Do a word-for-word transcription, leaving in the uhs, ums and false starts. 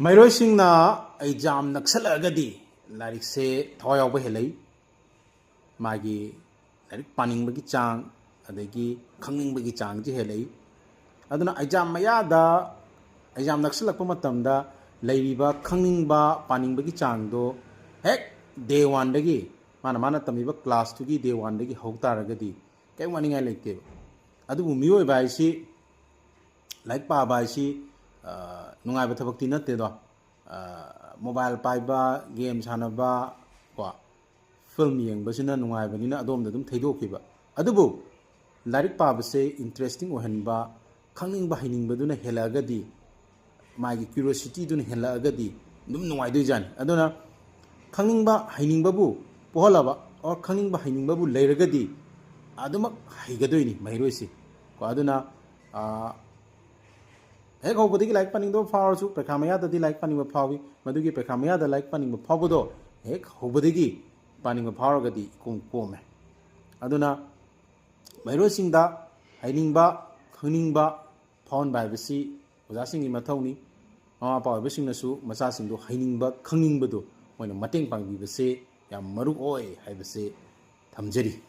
ꯃꯍꯩꯔꯣꯏꯁꯤꯡꯅ ꯑꯦꯛꯖꯥꯝ ꯅꯛꯁꯜꯂꯛꯑꯒꯗꯤ ꯂꯥꯏꯔꯤꯛꯁꯦ ꯊꯋꯥꯏ ꯌꯥꯎꯕ ꯍꯦꯜꯂꯛꯏ꯫ ꯃꯥꯒꯤ ꯂꯥꯏꯔꯤꯛ ꯄꯥꯅꯤꯡꯕꯒꯤ ꯆꯥꯡ, ꯑꯗꯒꯤ ꯈꯪꯅꯤꯡꯕꯒꯤ ꯆꯥꯡꯁꯦ ꯍꯦꯜꯂꯛꯏ꯫ ꯑꯗꯨꯅ ꯑꯦꯛꯖꯥꯝ ꯃꯌꯥꯗ, ꯑꯦꯛꯖꯥꯝ ꯅꯛꯁꯤꯜꯂꯛꯄ ꯃꯇꯝꯗ ꯂꯩꯔꯤꯕ ꯈꯪꯅꯤꯡꯕ, ꯄꯥꯅꯤꯡꯕꯒꯤ ꯆꯥꯡꯗꯣ ꯍꯦꯛ ꯗꯦ ꯋꯥꯟꯗꯒꯤ ꯃꯥꯅ ꯃꯥꯅ ꯇꯝꯃꯤꯕ ꯀ꯭ꯂꯥꯁꯇꯨꯒꯤ ꯗꯦ ꯋꯥꯟꯗꯒꯤ ꯍꯧ ꯇꯥꯔꯒꯗꯤ ꯀꯔꯤꯝ ꯋꯥꯅꯤꯡꯉꯥꯏ ꯂꯩꯇꯦꯕ꯫ ꯑꯗꯨꯕꯨ ꯃꯤꯑꯣꯏꯕ ꯍꯥꯏꯁꯤ, ꯂꯥꯏꯔꯤꯛ ꯄꯥꯕ ꯍꯥꯏꯁꯤ, ꯑ, ꯅꯨꯡꯉꯥꯏꯕ ꯊꯕꯛꯇꯤ ꯅꯠꯇꯦꯗꯣ꯫ ꯑ, ꯃꯣꯕꯥꯏꯜ ꯄꯥꯏꯕ, ꯒꯦꯝ ꯁꯥꯟꯅꯕ, ꯀꯣ, ꯐꯤꯂꯝ ꯌꯦꯡꯕꯁꯤꯅ ꯅꯨꯡꯉꯥꯏꯕꯅꯤꯅ ꯑꯗꯣꯝꯗ ꯑꯗꯨꯝ ꯊꯩꯗꯣꯛꯈꯤꯕ꯫ ꯑꯗꯨꯕꯨ ꯂꯥꯏꯔꯤꯛ ꯄꯥꯕꯁꯦ ꯏꯟꯇꯔꯦꯁꯇꯤꯡ ꯑꯣꯏꯍꯟꯕ, ꯈꯪꯅꯤꯡꯕ ꯍꯩꯅꯤꯡꯕꯗꯨꯅ ꯍꯦꯜꯂꯛꯑꯒꯗꯤ, ꯃꯥꯒꯤ ꯀ꯭ꯌꯨꯔꯣꯁꯤꯇꯤꯗꯨꯅ ꯍꯦꯜꯂꯛꯑꯒꯗꯤ ꯑꯗꯨꯝ ꯅꯨꯡꯉꯥꯏꯗꯣꯏꯖꯥꯠꯅꯤ꯫ ꯑꯗꯨꯅ ꯈꯪꯅꯤꯡꯕ ꯍꯩꯅꯤꯡꯕꯕꯨ ꯄꯣꯛꯍꯜꯂꯕ, ꯑꯣꯔ ꯈꯪꯅꯤꯡꯕ ꯍꯩꯅꯤꯡꯕꯕꯨ ꯂꯩꯔꯒꯗꯤ ꯑꯗꯨꯃꯛ ꯍꯩꯒꯗꯣꯏꯅꯤ ꯃꯍꯩꯔꯣꯏꯁꯤ꯫ ꯀꯣ, ꯑꯗꯨꯅ, ꯑ, ꯍꯦꯛ ꯍꯧꯕꯗꯒꯤ ꯂꯥꯏꯔꯤꯛ ꯄꯥꯅꯤꯡꯗꯕ ꯐꯥꯎꯔꯁꯨ, ꯄ꯭ꯔꯤꯈꯥ ꯃꯌꯥꯗꯗꯤ ꯂꯥꯏꯔꯤꯛ ꯄꯥꯅꯤꯡꯕ ꯐꯥꯎꯏ꯫ ꯃꯗꯨꯒꯤ ꯄ꯭ꯔꯤꯈꯥ ꯃꯌꯥꯗ ꯂꯥꯏꯔꯤꯛ ꯄꯥꯅꯤꯡꯕ ꯐꯥꯎꯕꯗꯣ ꯍꯦꯛ ꯍꯧꯕꯗꯒꯤ ꯄꯥꯅꯤꯡꯕ ꯐꯥꯎꯔꯒꯗꯤ ꯏꯀꯣꯝ ꯀꯣꯝꯃꯦ꯫ ꯑꯗꯨꯅ ꯃꯍꯩꯔꯣꯏꯁꯤꯡꯗ ꯍꯩꯅꯤꯡꯕ, ꯈꯪꯅꯤꯡꯕ ꯐꯥꯎꯍꯟꯕ ꯍꯥꯏꯕꯁꯤ ꯑꯣꯖꯥꯁꯤꯡꯒꯤ ꯃꯊꯧꯅꯤ꯫ ꯃꯃꯥ ꯃꯄꯥ ꯑꯣꯏꯕꯁꯤꯡꯅꯁꯨ ꯃꯆꯥꯁꯤꯡꯗꯨ ꯍꯩꯅꯤꯡꯕ, ꯈꯪꯅꯤꯡꯕꯗꯨ ꯃꯣꯏꯅ ꯃꯇꯦꯡ ꯄꯥꯡꯕꯤꯕꯁꯦ ꯌꯥꯝ ꯃꯔꯨ ꯑꯣꯏ ꯍꯥꯏꯕꯁꯦ ꯊꯝꯖꯔꯤ꯫